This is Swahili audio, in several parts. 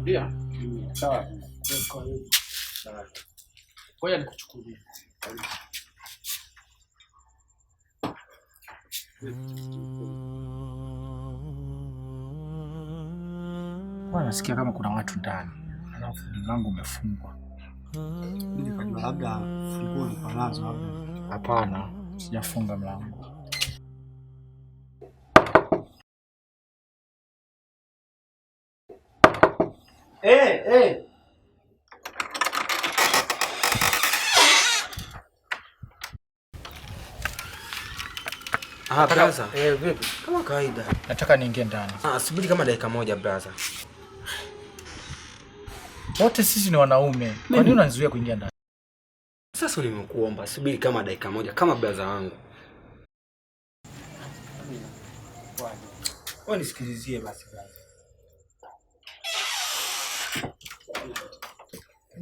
Nilikwambia. Sawa. Ngoja nikuchukulie. Bwana, nasikia kama kuna watu ndani. Alafu mlango umefungwa. Mimi nikajua labda funguo niko nazo labda. Hapana, sijafunga mlango. Eh. Ah, brother. Vipi? Kama kawaida. Nataka niingie ndani. Ah, subiri kama dakika moja brother. Wote sisi ni wanaume. Kwa nini unanizuia kuingia ndani? Sasa nimekuomba subiri kama dakika moja kama brother wangu. Wewe nisikilizie basi brother.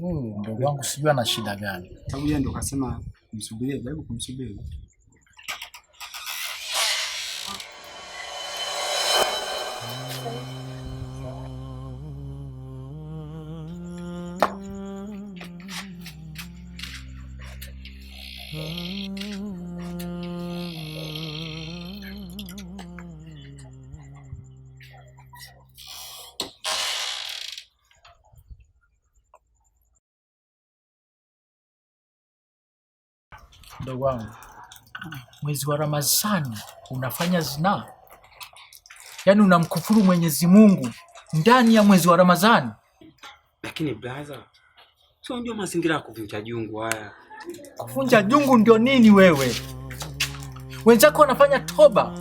Huyu ndugu wangu sijui ana shida gani. Sababu yeye ndo kasema msubirie, jaribu kumsubiri. Ndugu wangu, mwezi wa Ramadhani unafanya zinaa, yaani unamkufuru Mwenyezi Mungu ndani ya mwezi wa Ramadhani. Lakini brother, sio unajua mazingira ya kuvunja jungu haya. Kuvunja jungu ndio nini wewe? Wenzako wanafanya toba,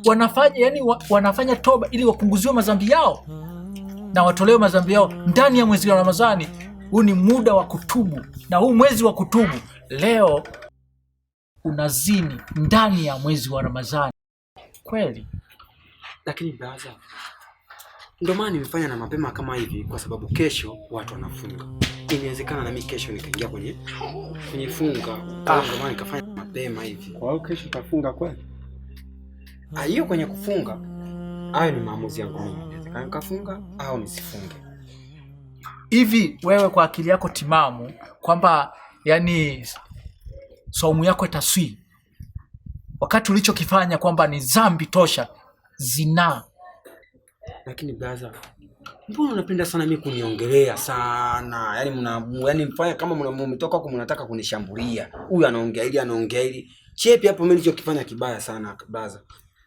wanafanya yani wanafanya toba ili wapunguziwe madhambi yao na watolewe madhambi yao ndani ya mwezi wa Ramadhani. Huu ni muda wa kutubu, na huu mwezi wa kutubu leo unazini ndani ya mwezi wa Ramadhani kweli? Lakini brother, ndio maana nimefanya na mapema kama hivi kwa sababu kesho watu wanafunga. Inawezekana na mimi kesho nikaingia kwenye funga. Ndio maana nikafanya mapema hivi. Kwa hiyo kesho utafunga kweli? Ah, hiyo kwenye kufunga, hayo ni maamuzi yangu mimi. Inawezekana nikafunga au nisifunge. Hivi wewe kwa akili yako timamu kwamba yani saumu yako itaswi wakati ulichokifanya kwamba ni dhambi tosha, zinaa. Lakini brother, mbona unapenda sana mimi kuniongelea sana? Yaani yaani mfanya kama mmetoka huko mnataka kunishambulia. Huyu anaongea hili, anaongea hili. Chepi hapo mimi nilichokifanya kibaya sana brother.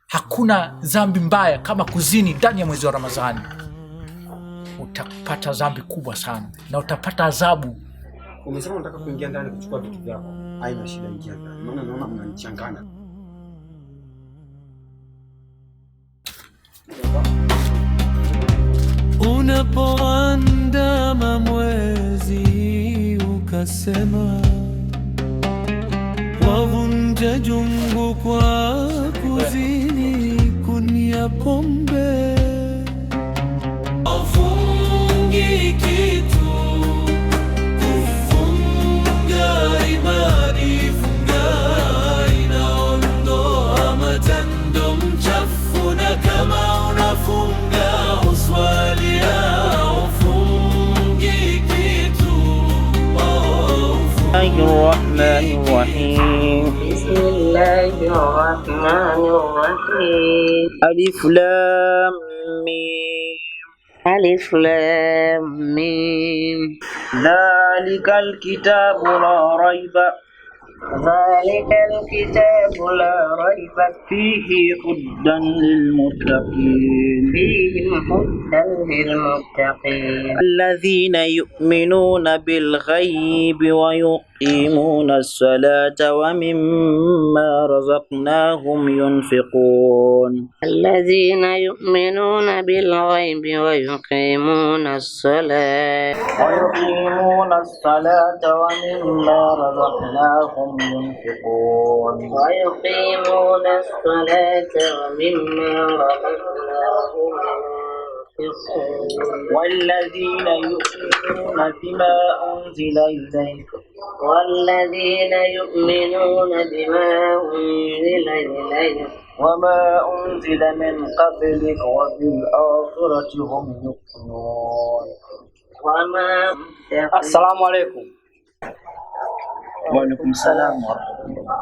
Hakuna dhambi mbaya kama kuzini ndani ya mwezi wa Ramadhani. Utapata dhambi kubwa sana na utapata adhabu. Umesema unataka kuingia ndani kuchukua vitu vyako. Haina shida, ingia ndani. Maana naona mnanichangana. Unapoandama mwezi ukasema, wavunja jungu kwa kuzini kunia pombe. Haufungi kitu, kufunga imani, funga inaondoa matendo mchafu, na kama unafunga uswali haufungi kitu. الرحمن الرحيم. بسم الله الرحمن الرحيم. ألف لام ميم. ألف لام ميم. ذلك الكتاب لا ريب ذلك الكتاب لا ريب فيه هدى للمتقين. فيه هدى للمتقين. الذين يؤمنون بالغيب ويقيمون الصلاة ومما رزقناهم ينفقون. الذين يؤمنون بالغيب ويقيمون الصلاة ويقيمون الصلاة ومما رزقناهم ينفقون. ويقيمون الصلاة ومما رزقناهم ينفقون. والذين يؤمنون بما أنزل إليك والذين يؤمنون بما أنزل إليك وما أنزل من قبلك وبالآخرة هم يوقنون وما Assalamu alaikum. Wa alaikum salam wa rahmatullah.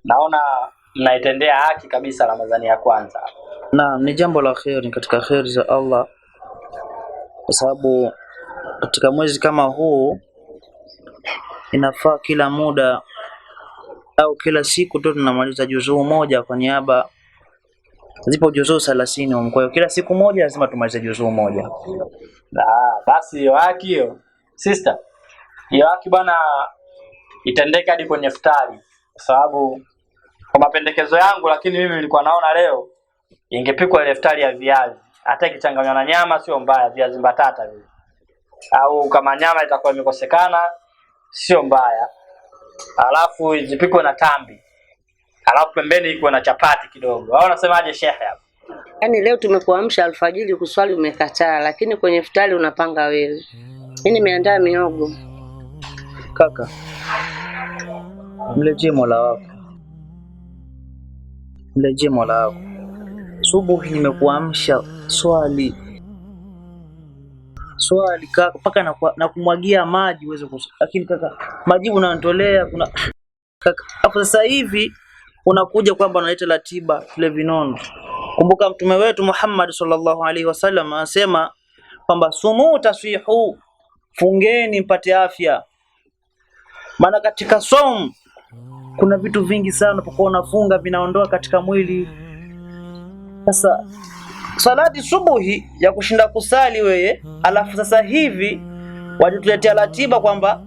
Naona mnaitendea haki kabisa Ramadhani ya kwanza. Naam, ni jambo la kheri katika kheri za Allah, kwa sababu katika mwezi kama huu inafaa kila muda au kila siku tu tunamaliza juzuu moja kwa niaba, zipo juzuu 30 humu. Kwa hiyo kila siku moja lazima tumalize juzuu moja. Ah, basi hiyo haki hiyo. Sister, hiyo haki bwana itendeke hadi kwenye futari, kwa sababu kwa mapendekezo yangu, lakini mimi nilikuwa naona leo ingepikwa ile futari ya viazi, hata ikichanganywa na nyama sio mbaya, viazi mbatata vile, au kama nyama itakuwa imekosekana sio mbaya, alafu zipikwe na tambi, alafu pembeni ikuwe na chapati kidogo, au unasemaje shehe hapo? Yaani leo tumekuamsha alfajiri kuswali umekataa, lakini kwenye futari unapanga wewe. Mimi nimeandaa miogo. Kaka, mlejee Mola wako, mlejee Mola wako. Subuhi nimekuamsha swali swali kaka, mpaka na kumwagia maji uweze kuswali, lakini kaka majibu unanitolea kuna kaka hapo. Sasa hivi unakuja kwamba unaleta ratiba tule vinono. Kumbuka mtume wetu Muhammad sallallahu alaihi wasallam anasema kwamba sumu taswihu, fungeni mpate afya. Maana katika somu kuna vitu vingi sana unapokuwa unafunga vinaondoa katika mwili. Sasa salati subuhi ya kushinda kusali weye, alafu sasa hivi watutuletea ratiba kwamba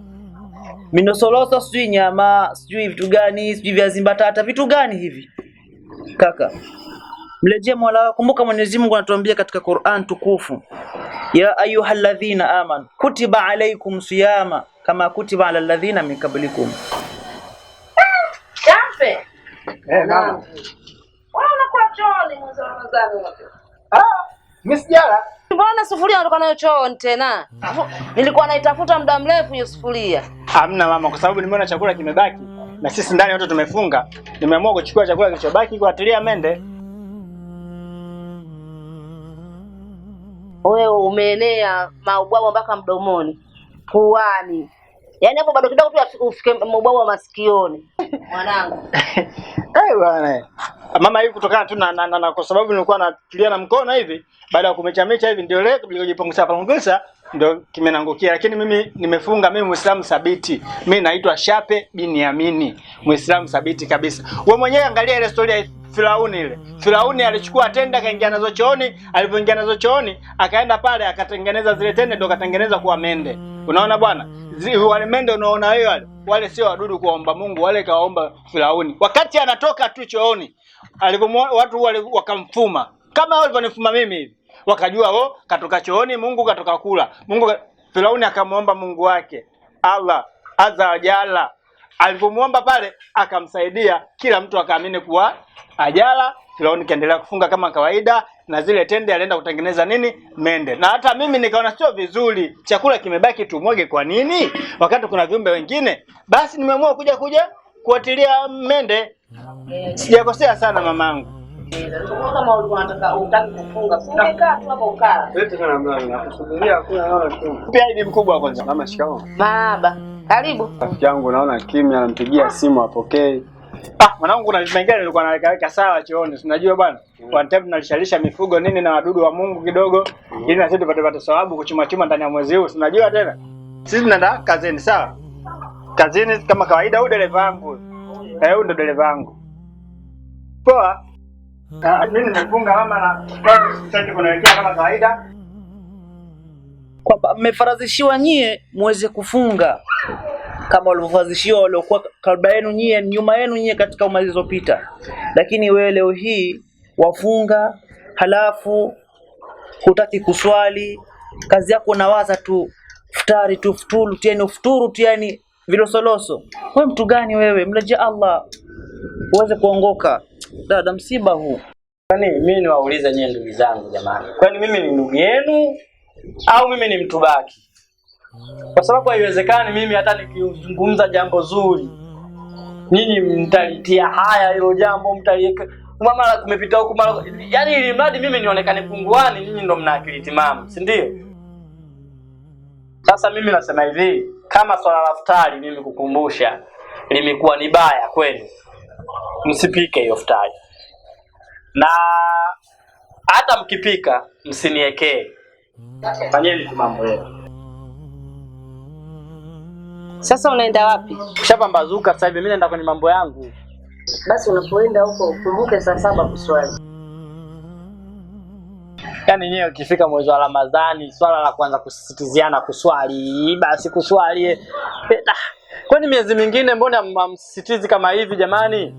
minosoloso sijui nyama sijui vitu gani sijui viazi mbatata vitu gani hivi. Kaka, mlejee Mola wako. Kumbuka Mwenyezi Mungu anatuambia katika Qur'an tukufu, ya ayyuhalladhina amanu kutiba alaikum siyama kama kutiba ala alladhina min qablikum. Champe. Eh, mama. Mbona unakula chooni mwezi wa Ramadhani wote? Ah, mimi sijala. Mbona sufuria unatoka nayo chooni tena? Nilikuwa naitafuta muda mrefu hiyo sufuria. Hamna mama, kwa sababu nimeona chakula kimebaki na sisi ndani wote tumefunga, nimeamua kuchukua chakula kilichobaki kuatilia mende. Wewe umeenea maubwabwa mpaka mdomoni, puani, yaani hapo bado kidogo tu ufike maubwabwa masikioni. Mwanangu, Eh bwana. Mama, hivi kutokana tu na kwa sababu nilikuwa natulia na mkono hivi, baada ya kumechamecha hivi ndio leo nilijipangusa pangusa ndio kimenangukia, lakini mimi nimefunga. Mimi Muislamu thabiti, mimi naitwa Shape bin Yamini, Muislamu thabiti kabisa. Wewe mwenyewe angalia ile story ya Firauni ile. Firauni alichukua tende akaingia nazo chooni, alivyoingia nazo chooni akaenda pale akatengeneza zile tende ndio akatengeneza kuwa mende. Unaona bwana? Wale mende unaona wewe wale sio wadudu kuwaomba Mungu, wale kawaomba Firauni. Wakati anatoka tu chooni, alivyomuona watu wale wakamfuma. Kama walivyonifuma mimi hivi. Wakajua oh, katoka chooni Mungu katoka kula. Mungu Firauni akamuomba Mungu wake Allah azza wa jalla. Alivyomuomba pale akamsaidia, kila mtu akaamini kuwa ajala. Firauni kaendelea kufunga kama kawaida, na zile tende alienda kutengeneza nini mende. Na hata mimi nikaona sio vizuri, chakula kimebaki tumwage kwa nini wakati kuna viumbe wengine? Basi nimeamua kuja kuatilia mende. Sijakosea sana mamangu. kama ulikuwa unataka utaki kufunga, ungekaa tu hapo ukala. Pia ni mkubwa kwanza. Mama, shikamoo. Marahaba, karibu. Rafiki yangu naona kimya, nampigia simu apokei. Ah, mwanangu kuna vitu vingine nilikuwa naweka sawa chooni. Unajua bwana, one time tunalishalisha mifugo nini na wadudu wa Mungu kidogo, ili na sisi tupate thawabu kuchuma chuma ndani ya mwezi huu. Unajua tena. Sisi tunaenda kazini, sawa? Kazini kama kawaida, huyu dereva wangu. Eh, huyu ndo dereva wangu. Poa. Ah, mimi nimefunga mama na sasa kunaelekea kama kawaida. Kwamba mmefaradhishiwa nyie muweze kufunga kama walivyofaradhishiwa waliokuwa kabla yenu nyie, nyuma yenu nyie katika umma zilizopita. Lakini wewe leo hii wafunga, halafu hutaki kuswali, kazi yako unawaza tu futari tu futuru tu, yani ufuturu tu, yani vilosoloso. Wewe mtu gani wewe? Mrejea Allah uweze kuongoka. Dada, msiba huu. Kwani mimi niwaulize nyie ndugu zangu jamani, kwani mimi ni ndugu yenu au mimi ni mtu baki? Kwa sababu haiwezekani mimi hata nikizungumza jambo zuri Nyinyi mtalitia haya hilo jambo, mtaliweka mara kumepita huku mara, yaani ili mradi mimi nionekane punguani, nyinyi ndo mna akili timamu, si ndio? Sasa mimi nasema hivi, kama swala la futari mimi kukumbusha limekuwa ni baya kwenu, msipike hiyo futari, na hata mkipika msiniekee, fanyeni tu mambo yenu. Sasa unaenda wapi? Ushapambazuka sasa hivi, mimi naenda kwenye mambo yangu. Basi unapoenda huko ukumbuke saa 7 kuswali. Yaani nyewe ukifika mwezi wa Ramadhani swala la kwanza kusisitiziana kuswali, basi kuswali. Kwani miezi mingine mbona hamsisitizi kama hivi jamani?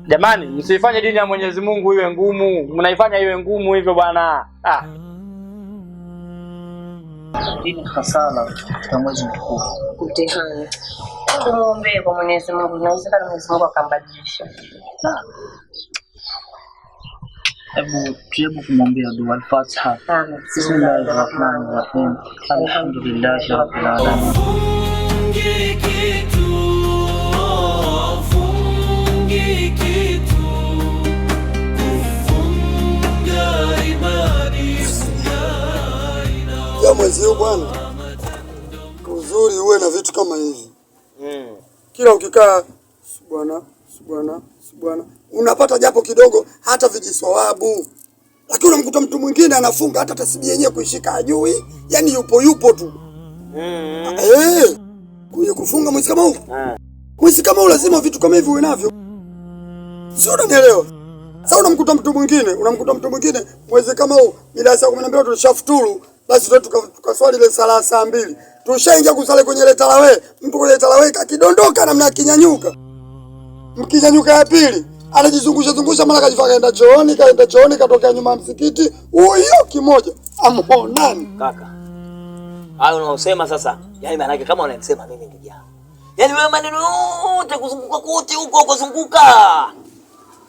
Jamani, msifanye dini ya Mwenyezi Mungu iwe ngumu. Mnaifanya iwe ngumu hivyo bwana. Dini hasala katika mwezi mtukufu. Mtihani. Tumuombe kwa Mwenyezi Mungu, inawezekana Mwenyezi Mungu akambadilisha. Hebu tujaribu kumwombea dua. Al-Fatiha. Bismillahirrahmanirrahim. Alhamdulillahi rabbil alamin. Fungi kitu, fungi kitu, kufunga imani, funga Ya mwezi huu bwana, uzuri uwe na vitu kama hivi. Kila ukikaa bwana bwana bwana unapata japo kidogo hata vijiswawabu. Lakini unamkuta mtu mwingine anafunga hata tasbihi yenyewe kuishika hajui, yani yupo tu. Kwenye kufunga mwezi kama huu. Mwezi kama huu lazima vitu kama hivi uwe navyo. Sio, unanielewa? Sasa unamkuta mtu mwingine mwezi kama huu bila saa 12 tulishafuturu, basi tukaswali ile sala saa 2. Tushaingia kusali kwenye ile tarawih, mtu kwenye tarawih akidondoka namna akinyanyuka. Mkinyanyuka ya pili, anajizungusha zungusha mara kajifaka kaenda chooni katokea nyuma ya msikiti, huyo kimoja amuonani. Kaka, hayo unaosema sasa, yani maana yake kama unamsema mimi ndugu yangu. Yaani wewe maneno yote kuzunguka kote huko kuzunguka.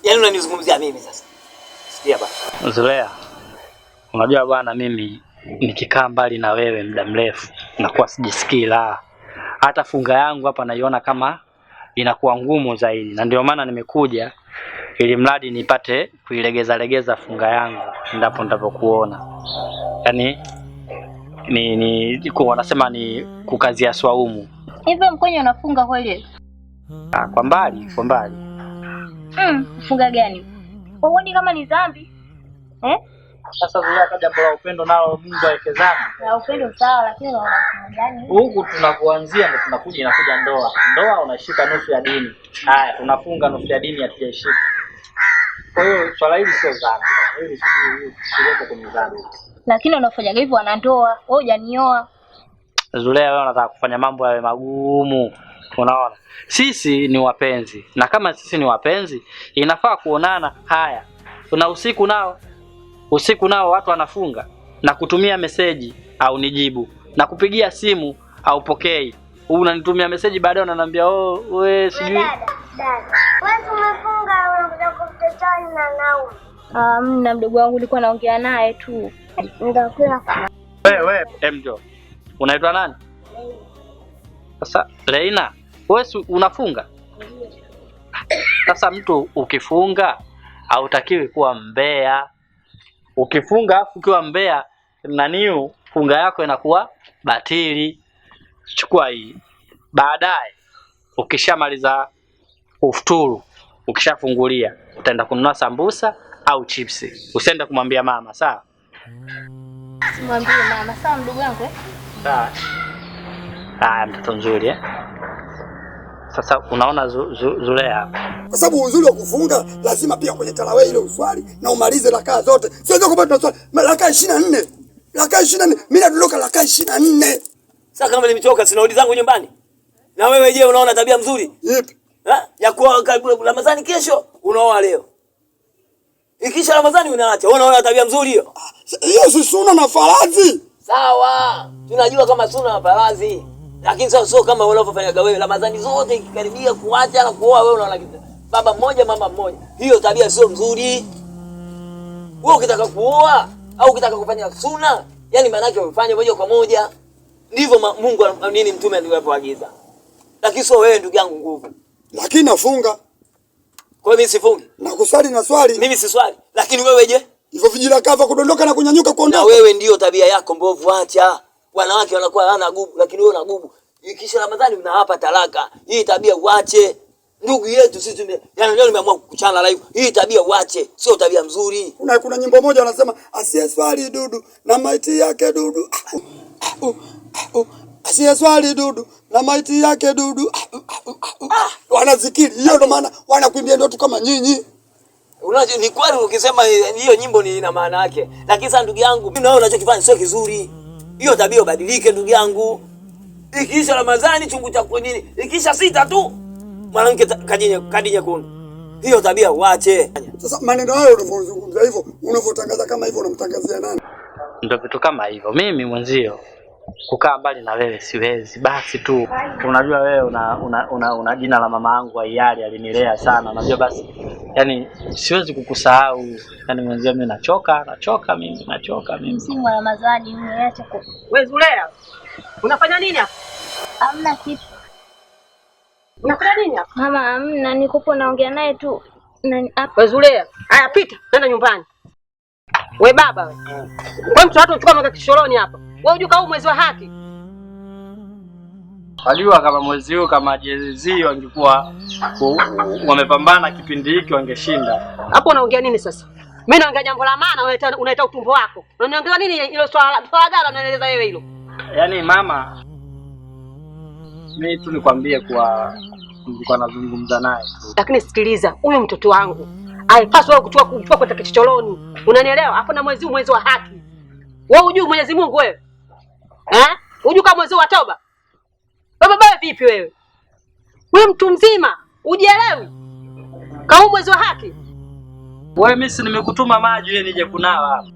Yaani unanizungumzia mimi sasa. Sikia bana. Zulea, unajua bwana mimi nikikaa mbali na wewe muda mrefu nakuwa sijisikii raha. Hata funga yangu hapa naiona kama inakuwa ngumu zaidi, na ndio maana nimekuja ili mradi nipate kuilegeza legeza funga yangu ndapo nitapokuona. Yaani ni kwa wanasema ni kukazia swaumu. Hivyo mkonyo unafunga kweli? Kwa mbali, kwa mbali. Funga gani? Huoni kama ni dhambi? Sasa Zulea, jambo la upendo nalo Mungu aweke dhambi. La upendo sawa, lakini unaona gani? Huku tunapoanzia ndo tunakuja inakuja ndoa. Ndoa unashika nusu ya dini. Haya, tunafunga nusu ya dini hatujaishika. Kwa hiyo swala hili sio dhambi. Hili sio kwenye dhambi. Lakini unafanya hivyo wana ndoa, wewe hujanioa. Zulea, wewe unataka kufanya mambo yawe magumu. Unaona? Sisi ni wapenzi. Na kama sisi ni wapenzi, inafaa kuonana. Haya. Tuna usiku nao. Usiku nao watu wanafunga na kutumia meseji au nijibu, na kupigia simu au pokei. Unanitumia meseji baadaye unaniambia oh wewe sijui. Dada, wewe umefunga unakuja kumtetea na nao. Na mdogo wangu nilikuwa naongea naye tu. Ndio kula. Wewe mjo. Unaitwa nani? Sasa Reina, wewe unafunga? Sasa mtu ukifunga hautakiwi kuwa mbea. Ukifunga afu ukiwa mbea naniu funga yako inakuwa batili. Chukua hii. Baadaye ukishamaliza ufuturu, ukishafungulia utaenda kununua sambusa au chipsi. Usiende kumwambia mama, sawa? Simwambie mama, sawa mdogo wangu Sawa. Haya, mtoto mzuri Sasa unaona Zulea hapa. Kwa sababu uzuri wa kufunga lazima pia kwenye tarawih ile uswali na umalize rakaa zote. Sio kwamba tunaswali rakaa 24. Rakaa 24. Mimi nadondoka rakaa 24. Sasa kama nimechoka sina rudi zangu nyumbani. Na wewe je, unaona tabia mzuri? Ipi? Ha? Ya kuwa Ramadhani kesho unaoa leo. Ikisha Ramadhani unaacha. Wewe unaona tabia mzuri hiyo? Hiyo si sunna na faradhi. Sawa. Tunajua kama sunna na faradhi. Lakini sio sio kama unavyofanya wewe. Ramadhani zote ikikaribia kuacha na kuoa wewe unaona kitu. Baba mmoja mama mmoja. Hiyo tabia sio mzuri. Wewe ukitaka kuoa au ukitaka kufanya sunna, yani maana yake ufanye moja kwa moja. Ndivyo Mungu nini mtume alivyoagiza. Lakini sio wewe ndugu yangu nguvu. Lakini nafunga. Kwa hiyo mimi sifungi. Na kusali na swali. Mimi si swali. Lakini wewe je? Hivyo vijiraka kudondoka na kunyanyuka kuondoka. Na wewe ndiyo tabia yako mbovu, acha. Wanawake wanakuwa hawana gubu, lakini wewe una gubu. Ikisha Ramadhani unawapa talaka. Hii tabia uache. Ndugu yetu sisi yaani leo nimeamua kukuchana live. Hii tabia uache, sio tabia mzuri. Kuna nyimbo moja wanasema asiye swali dudu na maiti yake dudu. Asiye swali dudu na maiti yake dudu. Wanazikiri. Hiyo ndo maana wanakuimbia ndio tu kama nyinyi. Unajua ni kweli ukisema hiyo nyimbo ni ina maana yake. Lakini sasa ndugu yangu, mimi naona unachokifanya sio kizuri. Hiyo tabia ubadilike ndugu yangu. Ikiisha Ramadhani chungu cha kwa nini? Ikiisha sita tu mwanamke kadi nyekundu. Hiyo tabia uache. Sasa maneno hayo unavyozungumza hivyo, unavyotangaza kama hivyo unamtangazia nani? Ndio vitu kama hivyo. Mimi mwenzio kukaa mbali na wewe siwezi. Basi tu unajua wewe una jina la mama yangu Ayali, alinilea sana. Unajua basi yani siwezi kukusahau. Yani mwenzio mimi nachoka mimi. Msimu wa Ramadhani umeacha ku. Wewe Zulea, unafanya nini hapa? Hamna kitu. Unafanya nini hapa? Mama hamna, nikupo naongea naye tu. Wewe Zulea, haya pita, nenda nyumbani. We baba we. Wewe mtu watu uchukua mwaka kishoroni hapa. Wewe unajua kama mwezi wa haki. Wajua kama mwezi huu kama jezi wangekuwa wamepambana kipindi hiki wangeshinda. Hapo unaongea nini sasa? Mimi naongea jambo la maana, unaita utumbo wako. Unaniongea nini hilo swala gani unaeleza wewe hilo? Yaani mama, mimi tu nikwambie kwa nilikuwa nazungumza naye. Lakini sikiliza, huyu mtoto wangu haipaswi wewe kuchukua kwa kichocholoni. Unanielewa? Hapo na mwezi huu mwezi wa haki. Wewe hujui Mwenyezi Mungu wewe? Eh? Hujui kama mwezi wa toba? Wewe baba vipi wewe? Wewe mtu mzima, hujielewi? Kama mwezi wa haki? Wewe mimi si nimekutuma maji wewe nije kunawa hapa.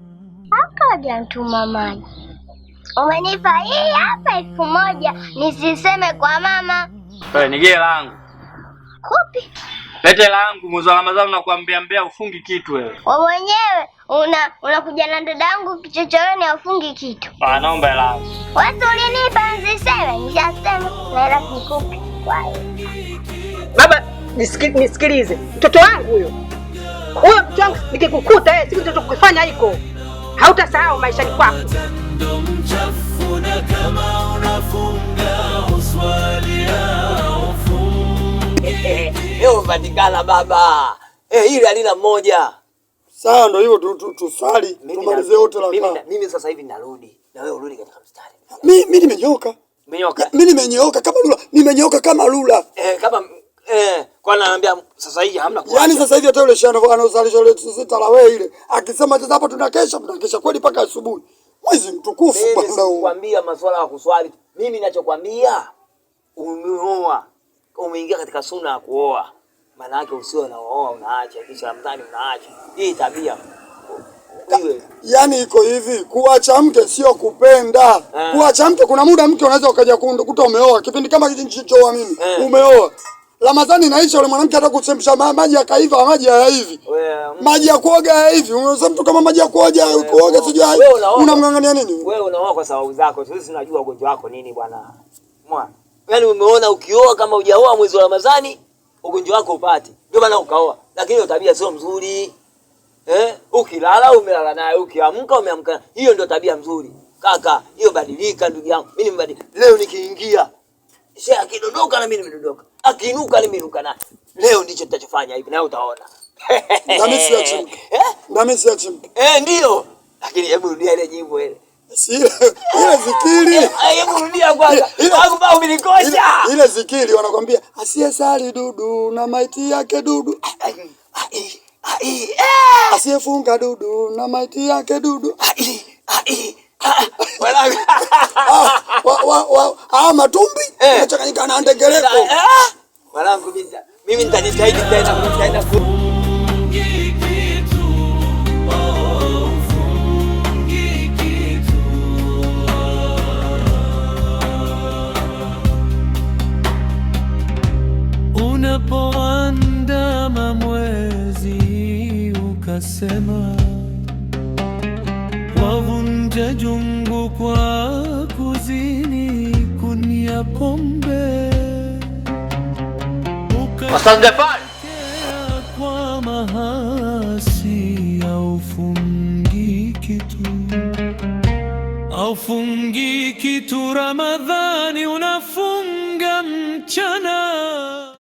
Haka hajantuma maji. Umenipa hii hapa 1000 nisiseme kwa mama. Wewe nige langu. Kupi? Lete langu mwezi wa Ramadhani nakwambia mbea ufungi kitu wewe. Wewe mwenyewe unakuja na dadangu kichochoroni ufungi kitu. Ah, naomba hela yangu. Watu ulinipa nisiseme, nishasema na hela sikupi. Kwa hiyo. Baba nisikilize. Mtoto wangu huyo. Huyo mtoto wangu nikikukuta yeye siku nitakufanya hiko. Hautasahau maishani kwako. Leo umepatikana baba. Hili halina mmoja. Sawa ndio hivyo tusali tumalize wote la. Mimi sasa hivi narudi na wewe urudi katika mstari. Mimi nimenyoka. Umenyoka? Mimi nimenyoka kama lula. Nimenyoka kama lula. Kama kwa naambia sasa hivi hamna kuacha. Yaani sasa hivi hata yule shano anaozalisha yule tarawih ile akisema sasa hapo tunakesha kweli mpaka asubuhi. Mwezi mtukufu bwana. Mimi sikwambia masuala ya kuswali. Mimi ninachokwambia umeoa. Umeingia katika suna ya kuoa. Maana yake usio na oa unaacha, kisha Ramadhani unaacha. Hii tabia. Yaani iko hivi, kuacha mke sio kupenda. Kuacha mke kuna muda mke unaweza ukaja kukuta umeoa. Kipindi kama hiki nilichooa mimi, umeoa. Ramadhani inaisha yule mwanamke hata kuchemsha maji yakaiva, maji hayaivi. Maji ya kuoga hayaivi. Unasema mtu kama maji ya kuoga, kuoga sijui unamngangania nini? Wewe unaoa kwa sababu zako. Sisi tunajua ugonjwa wako nini bwana. Mwana. Yaani umeona ukioa kama hujaoa mwezi wa Ramadhani ugonjwa wako upate. Ndio maana ukaoa. Lakini hiyo tabia sio mzuri. Ukilala umelala naye, ukiamka umeamka. Hiyo ndio tabia nzuri. Kaka, hiyo badilika ndugu yangu. Mimi nimebadilika. Leo nikiingia shehe akidondoka na mimi nimedondoka. Akiinuka na mimi nimeruka naye. Leo ndicho tutachofanya hivi na utaona. Na mimi siachi mke. Na mimi siachi mke. Ndio. Lakini hebu rudia ile nyimbo ile. Si ile zikiri. Hebu rudia kwanza. Wangu baba umenikosha. Ile zikiri wanakwambia asiyesali dudu na maiti yake dudu. Asiyefunga dudu na maiti yake dudu. Matumbi yanachanganyika na ndengereko. Mwanangu mimi nitajitahidi tena Unapoandama mwezi ukasema, wavunja jungu kwa kuzini kunia pombe. Ustaz Jafari. Kwa mahasi haufungi kitu, haufungi kitu. Ramadhani unafunga mchana.